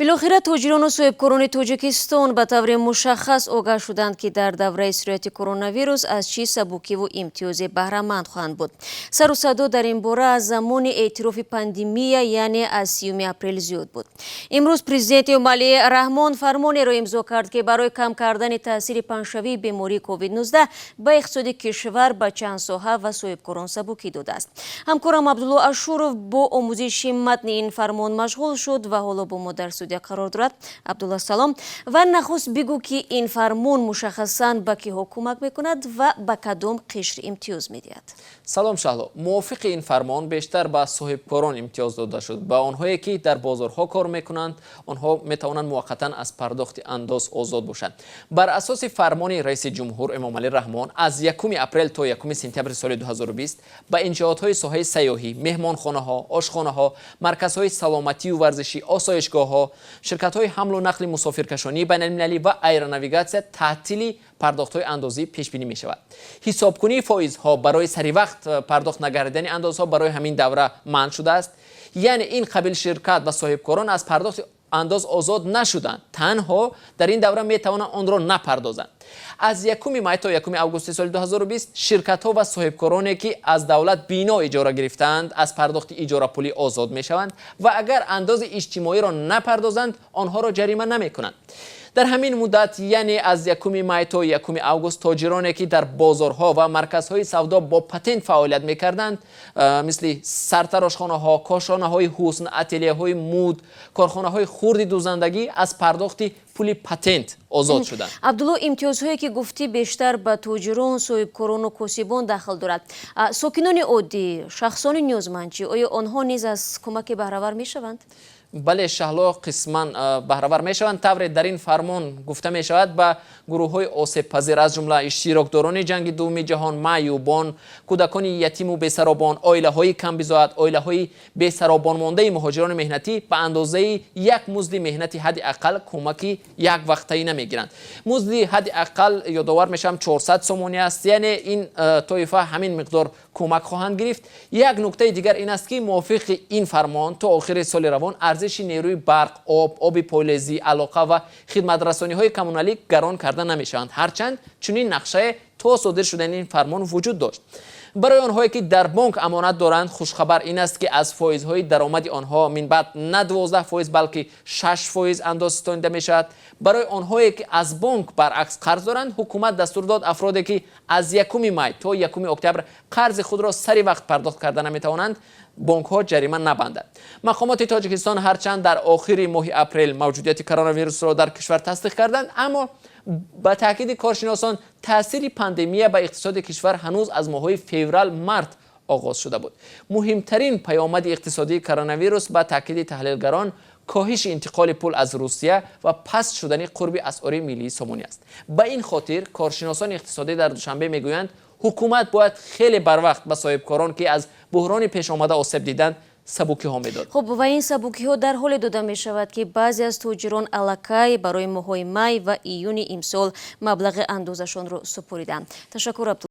Билохира тоҷирону соҳибкорони Тоҷикистон ба таври мушаххас огаҳ шуданд, ки дар давраи сирояти коронавирус аз чӣ сабукиву имтиёзе баҳраманд хоҳанд буд. Сару садо дар ин бора аз замони эътирофи пандемия, яъне аз 30 апрел, зиёд буд. Имрӯз Президенти Эмомалӣ Раҳмон фармонеро имзо кард, ки барои кам кардани таъсири паҳншавии бемории COVID-19 ба иқтисоди кишвар ба чанд соҳа ва соҳибкорон сабукӣ додааст. Ҳамкорам Абдулло Ашуров бо омӯзиши матни ин фармон машғул шуд ва ҳоло бо мо дар студия қарор дорад. Абдулла, салом, ва нахуст бигӯ, ки ин фармон мушаххасан ба киҳо кӯмак мекунад ва ба кадом қишр имтиёз медиҳад? Салом, Шаҳло. Мувофиқи ин фармон бештар ба соҳибкорон имтиёз дода шуд, ба онҳое, ки дар бозорҳо кор мекунанд. Онҳо метавонанд муваққатан аз пардохти андоз озод бошанд. Бар асоси фармони раиси ҷумҳур Эмомалӣ Раҳмон, аз 1 апрел то 1 сентябри соли 2020 ба иншоотҳои соҳаи сайёҳӣ, меҳмонхонаҳо, ошхонаҳо, марказҳои саломатию варзишӣ, осоишгоҳҳо, ширкатҳои ҳамлу нақли мусофиркашонии байналмилалӣ ва аэронавигатсия таътили пардохтҳои андозӣ пешбинӣ мешавад. Ҳисобкунии фоизҳо барои саривақт пардохт нагардидани андозҳо барои ҳамин давра манъ шудааст. Яъне ин қабил ширкат ва соҳибкорон аз пардохти андоз озод нашуданд, танҳо дар ин давра метавонанд онро напардозанд. Аз 1 май то 1 августи соли 2020 ширкатҳо ва соҳибкороне, ки аз давлат бино иҷора гирифтаанд, аз пардохти иҷорапулӣ озод мешаванд ва агар андози иҷтимоиро напардозанд, онҳоро ҷарима намекунанд. Дар ҳамин муддат, яъне аз 1 май то 1 август, тоҷироне, ки дар бозорҳо ва марказҳои савдо бо патент фаъолият мекарданд, мисли сартарошхонаҳо, кошонаҳои ҳусн, ателияҳои муд, корхонаҳои хурди дӯзандагӣ, аз пардохти пули патент озод шуданд. Абдулло, имтиёзҳое, ки гуфтӣ, бештар ба тоҷирон, соҳибкорону косибон дахл дорад. Сокинони оддӣ, шахсони ниёзманд чӣ? Оё онҳо низ аз кӯмаке баҳравар мешаванд? Бале, Шаҳло, қисман баҳравар мешаванд. Тавре дар ин фармон гуфта мешавад, ба гурӯҳҳои осебпазир, аз ҷумла иштирокдорони ҷанги дуввуми ҷаҳон, маъюбон, кӯдакони ятиму бесаробон, оилаҳои камбизоат, оилаҳои бесаробонмондаи муҳоҷирони меҳнатӣ ба андозаи як музди меҳнати ҳадди ақал кӯмаки яквақтаӣ намегиранд. Музди ҳадди ақал, ёдовар мешавам, 400 сомонӣ аст, яъне ин тоифа ҳамин миқдор кӯмак хоҳанд гирифт. Як нуктаи дигар ин аст, ки мувофиқи ин фармон то охири соли равон арзиши нерӯи барқ, об, оби полезӣ, алоқа ва хидматрасониҳои коммуналӣ гарон карда намешаванд, ҳарчанд чунин нақшае то содир шудани ин фармон вуҷуд дошт. Барои онҳое, ки дар бонк амонат доранд, хушхабар ин аст, ки аз фоизҳои даромади онҳо минбаъд на 12%, балки 6% андоз ситонида мешавад. Барои онҳое, ки аз бонк баръакс қарз доранд, ҳукумат дастур дод: афроде, ки аз 1 май то 1 октябр қарзи худро сари вақт пардохт карда наметавонанд, бонкҳо ҷарима набандад. Мақомоти Тоҷикистон ҳарчанд дар охири моҳи апрел мавҷудияти коронавирусро дар кишвар тасдиқ карданд, аммо ба таъкиди коршиносон, таъсири пандемия ба иқтисоди кишвар ҳанӯз аз моҳҳои феврал, март оғоз шуда буд. Муҳимтарин паёмади иқтисодии коронавирус, ба таъкиди таҳлилгарон, коҳиши интиқоли пул аз Русия ва паст шудани қурби асъори миллии сомонӣ аст. Ба ин хотир коршиносони иқтисодӣ дар Душанбе мегӯянд, ҳукумат бояд хеле барвақт ба соҳибкорон, ки аз буҳрони пешомада осеб диданд, сабукиҳо медод. Хуб, ва ин сабукиҳо дар ҳоле дода мешавад, ки баъзе аз тоҷирон аллакай барои моҳҳои май ва июни имсол маблағи андозашонро супориданд. Ташаккур, Абдулло.